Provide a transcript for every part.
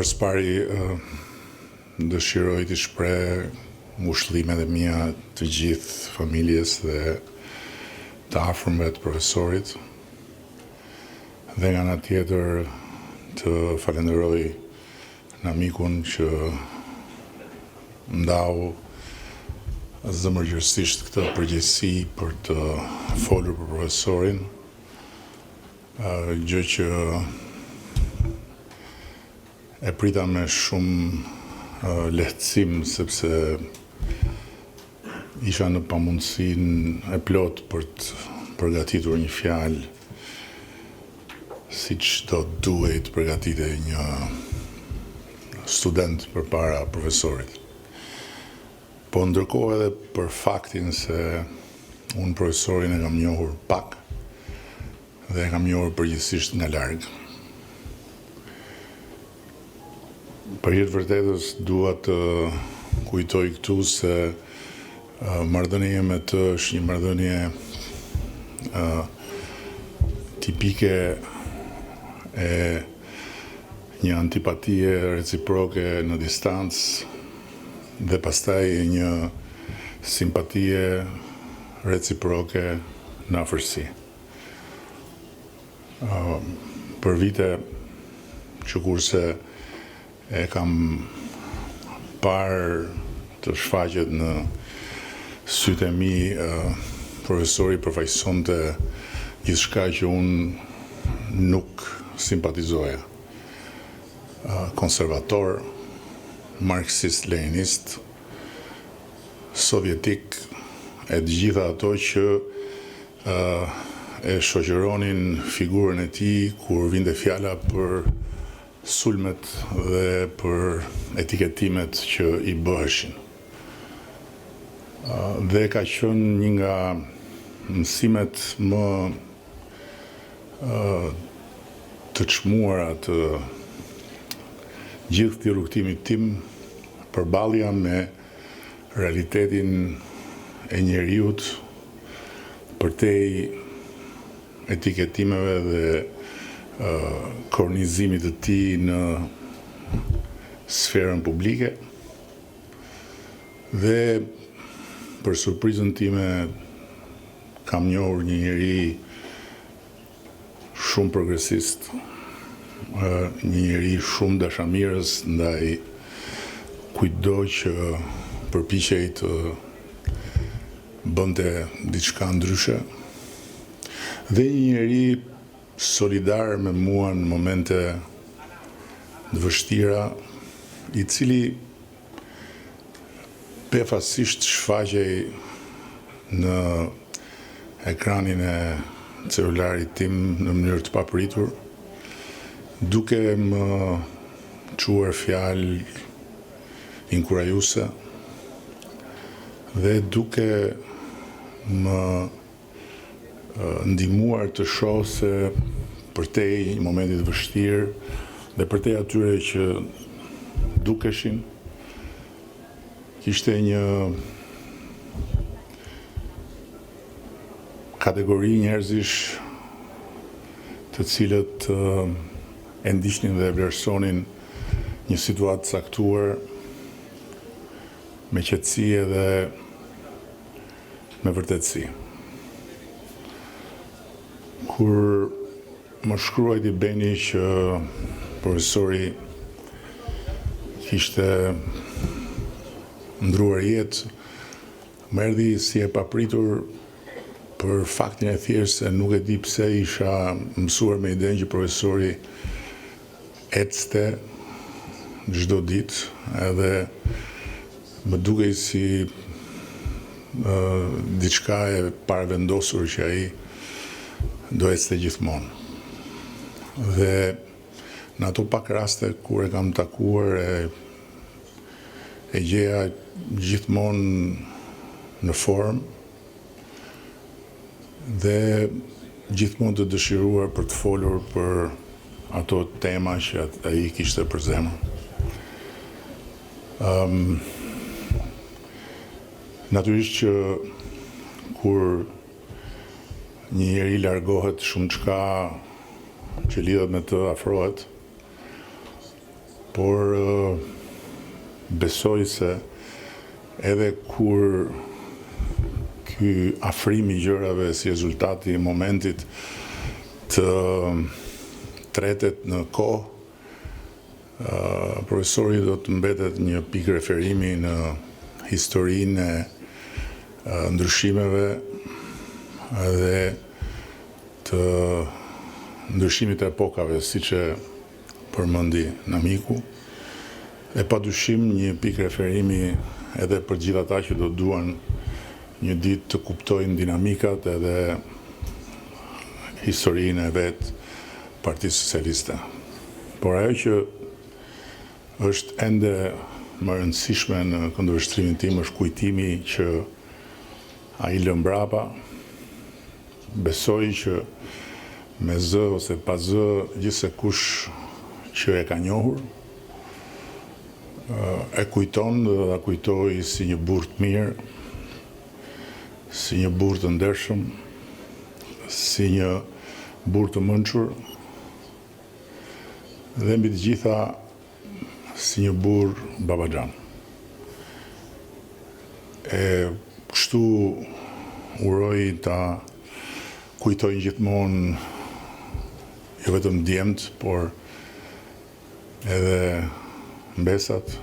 Për së pari dëshiroj t'i shpreh ngushëllimet e mia të gjithë familjes dhe të afërmve të profesorit dhe nga ana tjetër të falenderoj Namikun që ndau zemërgjerësisht këtë përgjegjësi për të folur për profesorin, gjë që e prita me shumë lehtësim sepse isha në pamundësinë e plotë për të përgatitur një fjalë siç do duhej të përgatitej një student përpara profesorit. Po ndërkohë edhe për faktin se unë profesorin e kam njohur pak dhe e kam njohur përgjithësisht nga larg. Për hir të vërtetës dua të kujtoj këtu se marrëdhënia ime me të është një marrëdhënie tipike e një antipatie reciproke në distancë dhe pastaj e një simpatie reciproke në afërsi. Për vite që kurse e kam parë të shfaqet në sytë e mi, profesori përfaqësonte gjithçka që unë nuk simpatizoja. Konservator, marksist-leninist, sovjetik e të gjitha ato që e shoqëronin figurën e tij kur vinte fjala për sulmet dhe për etiketimet që i bëheshin. Dhe ka qenë një nga mësimet më të çmuara të gjithë këtij rrugëtimit tim, përballja me realitetin e njeriut përtej etiketimeve dhe kornizimit të tij në sferën publike dhe për surprizën time kam njohur një njeri Shumë progresist, një njeri shumë dashamirës ndaj kujtdo që përpiqej të bënte diçka ndryshe dhe një njeri solidar me mua në momente të vështira, i cili Befasisht shfaqej në ekranin e celularit tim në mënyrë të papritur, duke më çuar fjalë inkurajuese dhe duke më ndihmuar të shoh se përtej një momenti të vështirë dhe përtej atyre që dukeshin, kishte një kategori njerëzish të cilët e ndiqnin dhe e vlerësonin një situatë të caktuar me qetësi edhe me vërtetësi. Kur më shkruajti Beni që profesori kishte ndërruar jetë, më erdhi si e papritur për faktin e thjeshtë se nuk e di pse isha mësuar me idenë që profesori ecte çdo ditë edhe më dukej si diçka e paravendosur që ai do ecte gjithmonë. Dhe në ato pak raste kur e kam takuar e e gjeja gjithmonë në formë dhe gjithmonë të dëshiruar për të folur për ato tema që ai kishte për zemër. Um, natyrisht që kur një njeri largohet shumëçka që lidhet me të afrohet. Por besoj se edhe kur ky afrim i gjërave si rezultat i momentit të tretet në kohë, profesori do të mbetet një pikë referimi në historinë e ndryshimeve dhe të ndryshimit të epokave, siç e përmendi Namiku, e padyshim një pikë referimi edhe për gjithë ata që do duan një ditë të kuptojnë dinamikat edhe historinë e vetë Partisë Socialiste. Por ajo që është ende më e rëndësishme në këndvështrimin tim është kujtimi që ai lë mbrapa. Besoj që me zë ose pa zë gjithsekush që e ka njohur e kujton dhe do ta kujtojë si një burrë të mirë, si një burrë të ndershëm, si një burrë të mençur dhe mbi të gjitha si një burrë babaxhan. E kështu uroj ta kujtojnë gjithmonë jo vetëm djemtë, por edhe mbesat,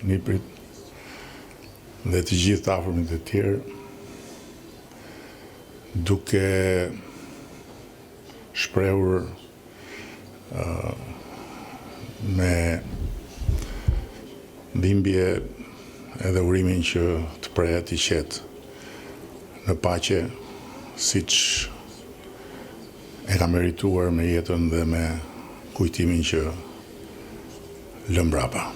nipërit dhe të gjithë të afërmit e tjerë, duke shprehur me dhimbje edhe urimin që të prehet i qetë në paqe, siç e ka merituar me jetën dhe me kujtimin që lë mbrapa.